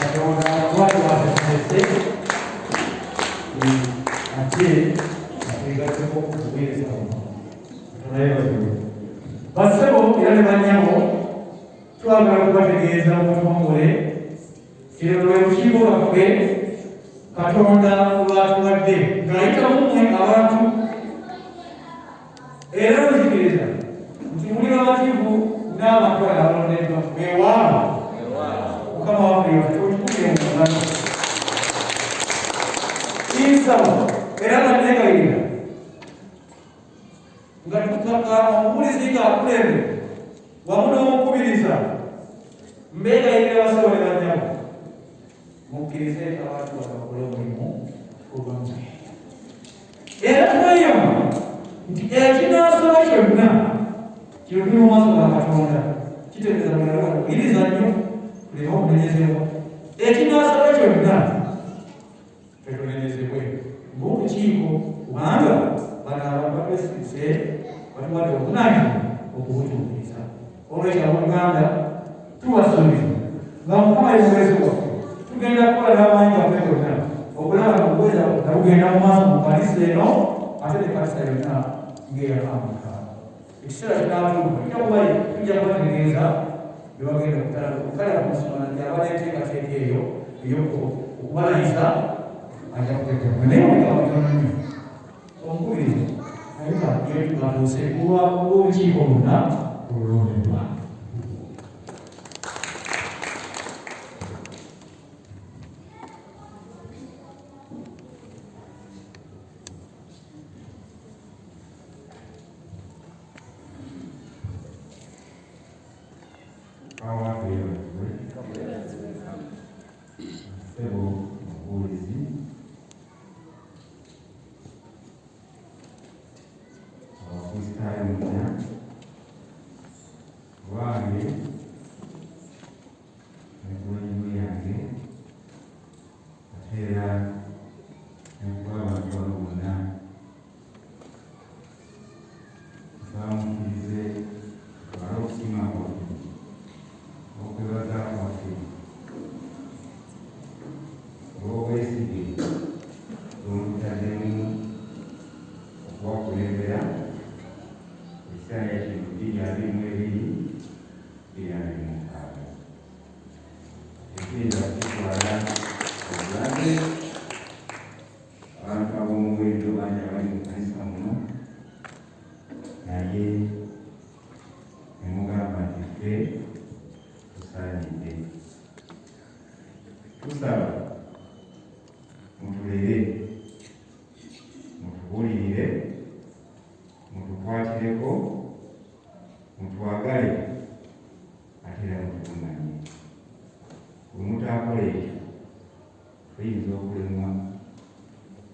Katonda lwali watusomese ate atwegatteko okuweereza buno. Katonda yeebazibwe. Bassebo era ne bannyabo, twagala okubategeeza mu butongole kino lwe lukiiko lwaffe Katonda lw'atuwadde ng'ayita mu mmwe abantu, era nzikiriza nti muli bamativu n'abantu bano abalondeddwa. Weewaawo, Mukama waffe yeebazibwe. Tukubire mu ngalo. Nsaba era nga nneegayirira nga tukaka omubuulizi ng'akulembera wamu n'omukubiriza, mbeegayirira bassebo ne bannyabo, mukkirize abantu bano bakole omulimu ogwammwe. Era tweyama nti ekinaasoba kyonna kino tuli mu maaso ga Katonda, kitegeeza mulala nnyo tuleme okunenyezebwa. Ekinaasoba kyonna tetunenyezebwe ng'olukiiko, kubanga bano abantu batwesirise, batuwadde obuvunaanyizibwa okubutuukiriza. Olwekyo abooluganda, tubasuubiza nga Mukama ye muweezi waffe, tugenda kukola n'amaanyi gaffe gonna okulaba nga obuweereza bwaffe bugenda mu maaso mu kkanisa eno ate n'ekkanisa yonna ng'eyakambika. Ekiseera kinaatuuka tujja kubategeeza bye bagenda okutandika okukala ku nsonga nti aba n'enteekateeka eyo ey'okubalayiza ajja kuteekebwa, naye mugamba kitono nnyo omukubiriza ayita atuuse kulw'olukiiko lwonna olulondeddwa. Mukama waffe yeebazibwe. Ssebo omubuulizi, Abakristaayo mwenna, olwange ne ku lw'ennyumba yange, ate era ne ku lw'abantu bano bonna, nsaba mukkirize tutwale okusiima kwaffe n'okwebaza kwaffe olw'obwesige bwe mututaddemu okubakulembera ekiseera kino 2022 2026. Tetuyinza kukitwala obulabe, abantu ab'omuwendo bangi abali mu kkanisa muno, naye ne mugamba nti ffe tusaanidde. Tusaba mutulere, mutubuulirire, mutukwatireko, mutwagale ate era mutukumanye. Bwe mutaakola ekyo, tuyinza okulemwa,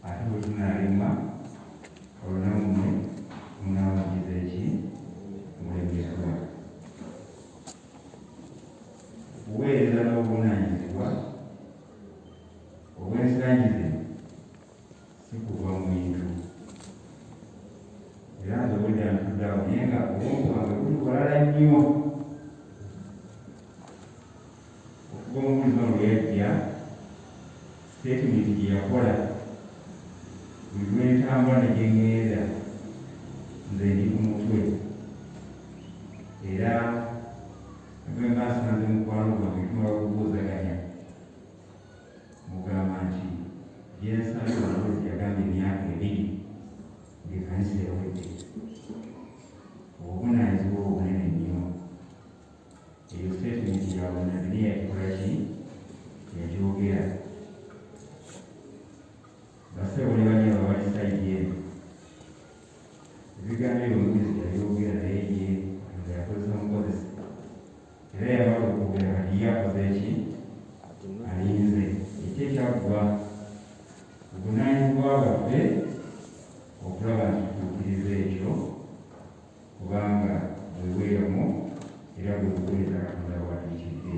ate bwe tunaalemwa, olwo nammwe munaaba mugize ki? Mulemeddwa. Okuweereza n'obuvunaanyizibwa obw'ensangi zino si kugwa mu bintu. Era nze obwedda ntudde awo naye nga obwongo bwange buli walala nnyo. Okuva omubuulizi ono lwe yajja, sitetimenti gye yakola, buli lwe ntambula ne gye ŋŋenda nze ndi ku mutwe. Era ne bwe mba nsanze mukwano gwange tumala kubuuzaganya, mugamba nti bye nsabye omubuulizi yagamba emyaka ebiri ng'ekkanisa ewedde. Obuvunaanyizibwa obwo bunene nnyo. Eyo sitetimenti ya bunnabbi naye yakikola ki? Yagyogera. Bassebo ne bannyabo abali sayidi eno, ebigambo ebyo omujulizi yabyogera naye ye Katonda yakozesa mukozese. Era yamala okwogera kati ye akoze ki? Alinze. Ekyo ekyaggwa buvunaanyizibwa bwaffe okulaba nti tutuukiriza ekyo kubanga bwe bweyamo era bwe buweereza Katonda bw'atuyitidde.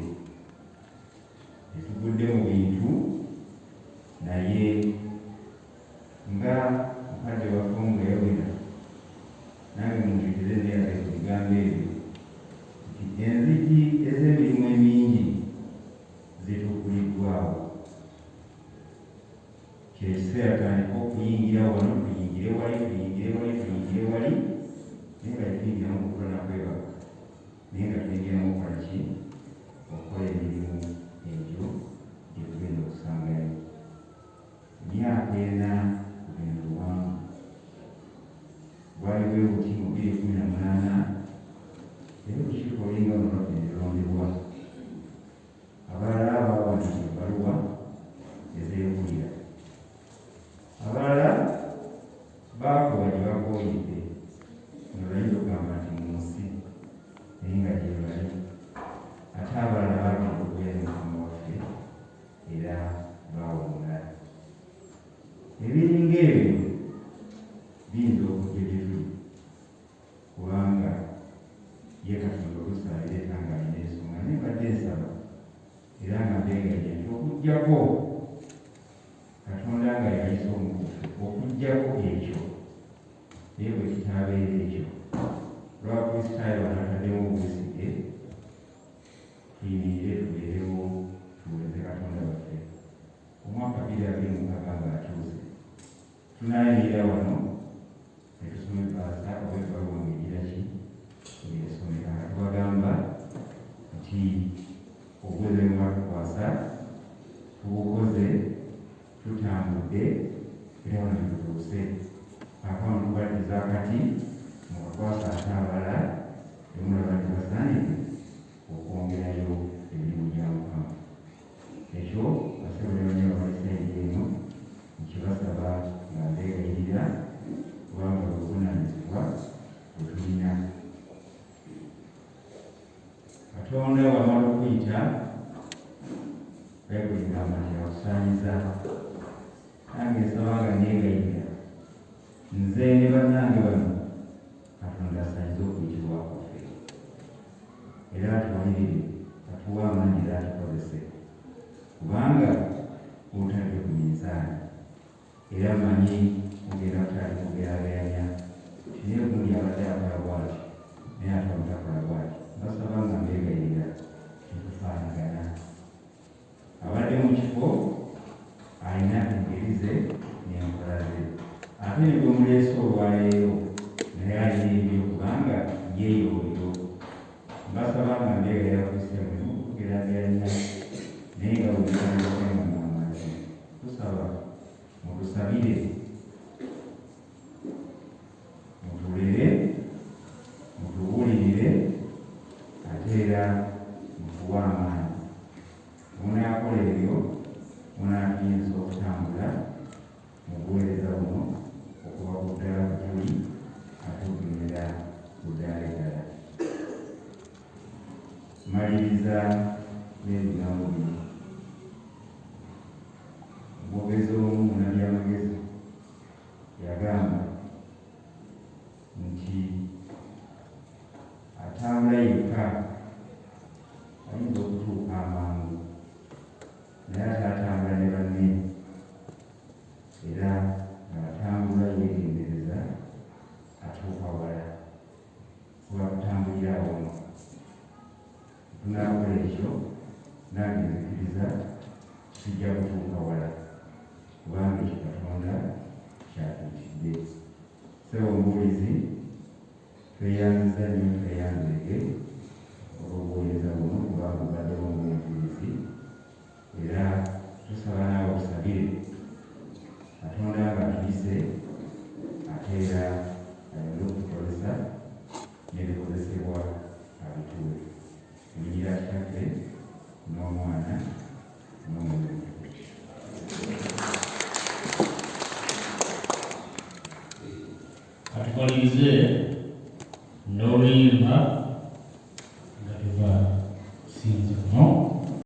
Tetugudde mu bintu naye nga mukadde waffe omu bwe yayogera, nange munzikirize nneebaze ku bigambo ebyo nti enzigi ez'emirimu emingi zitugguliddwa. Kyekiseera tutandike okuyingira wano, tuyingire wali, tuyingire wali, tuyingire wali, naye nga tetuyingiramu kutula na kwebaka, naye nga tuyingiramu okukola ki? Okukola emirimu egyo gye tugenda okusangayo. Emyaka ena lugendo luwanvu. Gwali bwe guti mu 2018, era olukiiko olulinga luno lwaffe ne lulondebwa. Abalala baawandiika ebbaluwa ezeegulira. Abalala baakowa gye bakooyedde, nga bayinza okugamba nti mu nsi, naye nga gye bali. Ate abalala baagenda okubeera ne Mukama waffe era baawummula. Ebiringa ebyo biyinza okujja gye tuli kubanga ye Katonda oluusi abireeta ng'alina ensonga. Naye mbadde nsaba era nga mbeegayirira nti okuggyako Katonda nga y'ayise omu ku ffe, okuggyako ekyo, naye bwe kitaabeere ekyo, olw'Abakristaayo bano abataddemu obwesige, tuyimirire tubeerewo tuweereze Katonda waffe. Omwaka 2026 ng'atuuse, tunaayimirira wano ne tusoma ebbaasa oba ebbaluwa ng'egira ki? Ng'esomeka nga tubagamba nti obuweereza bwe mwatukwasa tubukoze, tutambudde era wano we tutuuse. Kaakano tubaddiza akati mukakwase ate abalala be mulaba nti basaanidde okwongerayo emirimu gya Mukama. Ekyo bassebo ne bannyabo abali sayidi eno nkibasaba nga mbeegayirira kubanga bwe buvunaanyizibwa bwe tulina. Katonda bw'amala okukuyita, Bayibuli egamba nti akusaanyiza. Nange nsaba nga nneegayirira nze ne bannange bano Katonda asaanyize okuyitibwa kwaffe era atuwanirire, atuwe amaanyi era atukozese kubanga otadde ku minzaani era mmanyi mugenda kutandika okugeraageranya nti naye gundi abadde akola bw'ati naye ate ono takola bw'ati. Mbasaba nga mbeegayirira tetufaanagana. Abadde mu kifo alina engeri ze n'enkola ze ate ne gwe muleese olwaleero naye alina ebibye kubanga ye y'oyo. Mbasaba nga mbeegayirira Abakristaayo muleme okutugeraageranya naye nga bwe mutandise nga mwamaze. Tusaba mutusabire, mutulere, mutubuulirire ate era mutuwe amaanyi. Bwe munaakola ebyo, munaatuyinza okutambula mu buweereza buno okuva ku ddaala kwe tuli ate okugenda ku ddaala eddala. Mmaliriza n'ebigambo bino. Omwogezi omu munnabyamagezi yagamba nti atambula yekka ayinza okutuuka amangu naye ate atambula ne banne era ng'atambula yeegendereza atuuka wala. Kuba tutambulira awamu. Bwe tunaakola ekyo, nange nzikiriza tujja kutuuka wala, kubanga ekyo Katonda ky'atuyitidde. Ssebo omubuulizi, tweyanzizza nnyo tweyanzeege olw'obuweereza buno kubanga obaddewo ng'omujulizi era tusaba naawe otusabire Katonda ng'atuyise ate era ayongere okutukozesa n'ebikozesebwa abituwe. Mu linnya lya Kitaffe n'Omwana n'Omwoyo Omutukuvu. Katumalirize n'oluyimba.